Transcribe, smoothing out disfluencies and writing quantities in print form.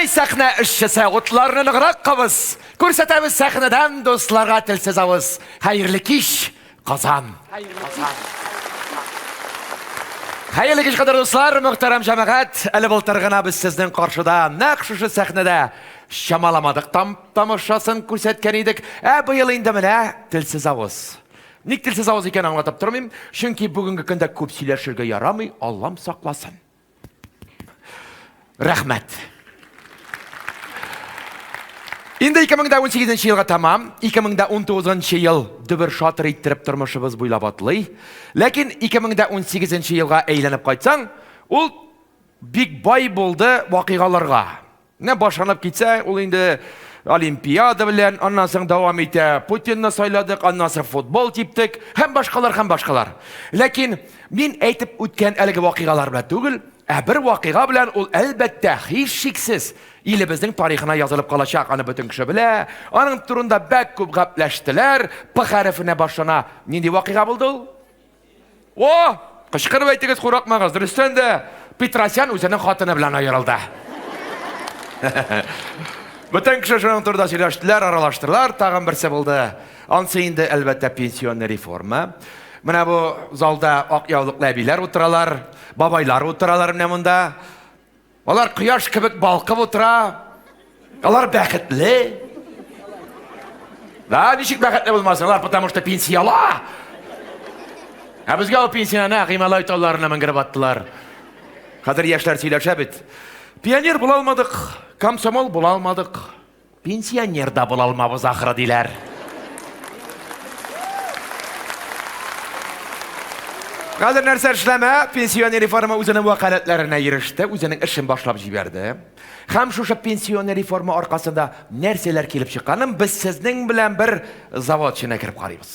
Әй, сәхнә эшчесе, утларны ныграк кабыз. Күрсәтәбез сәхнәдән дусларга телсез авыз. Хәерле кич, Казан. Хәерле кич, кадерле дуслар, мөхтәрәм җәмәгать. Әле былтыр гына без сезнең каршыда нәкъ шушы сәхнәдә чамаламадык там тамашасын күрсәткән идек. Ә быел инде менә телсез авыз. Ник телсез авыз икәнен аңлатып тормыйм, чөнки бүгенге көндә күп сөйләшергә ярамый, Аллам сакласын. Рәхмәт. Инде 2018 елга тамам, 2019 ел дөбер шатыр иттереп тормышыбыз буйлап атлый. Ләкин 2018 елга әйләнеп кайтсаң, ул бик бай булды вакыйгаларга. Менә башланып китсә, ул инде Олимпиада белән, аннан соң дәвам итә. Путинны сайладык, аннан соң футбол типтек һәм башкалар, һәм башкалар. Ләкин мин әйтеп үткән әлеге вакыйгалар белән түгел, ә бер вакыйга белән ул әлбәттә, һичшиксез илебезнең тарихына язылып калачак. Аны бөтен кеше белә. Аның турында бәк күп гәпләштеләр. П хәрефенә башлана. Нинди вакыйга булды ул? О! Кычкырып әйтегез, курыкмагыз. Дөрестән дә, Петросян үзенең хатыны белән аерылды. Бөтен кеше шуның турында сөйләштеләр, аралаштылар. Тагын берсе булды. Ансы инде, әлбәттә, пенсионный реформа. Менә бу залда ак яулыклы әбиләр утыралар, бабайлар утыралар менә монда. Алар кояш кебек балкып утыра. Алар бәхетле. Да, ничек бәхетле булмасын, алар потому что пенсия ала. Ә безгә ул пенсияне нәкъ Гималай тауларына менгереп аттылар. Хәзер яшьләр сөйләшә бит. Пионер була алмадык, комсомол була алмадык. Пенсионер да була алмабыз ахры, диләр. Хәзер нәрсә эшләмә, пенсионер реформа үзенең вәкаләтләренә иреште, үзенең эшен башлап җибәрде. Һәм шушы пенсионер реформа аркасында нәрсәләр килеп чыкканын без сезнең белән бер завод эченә кереп карыйбыз.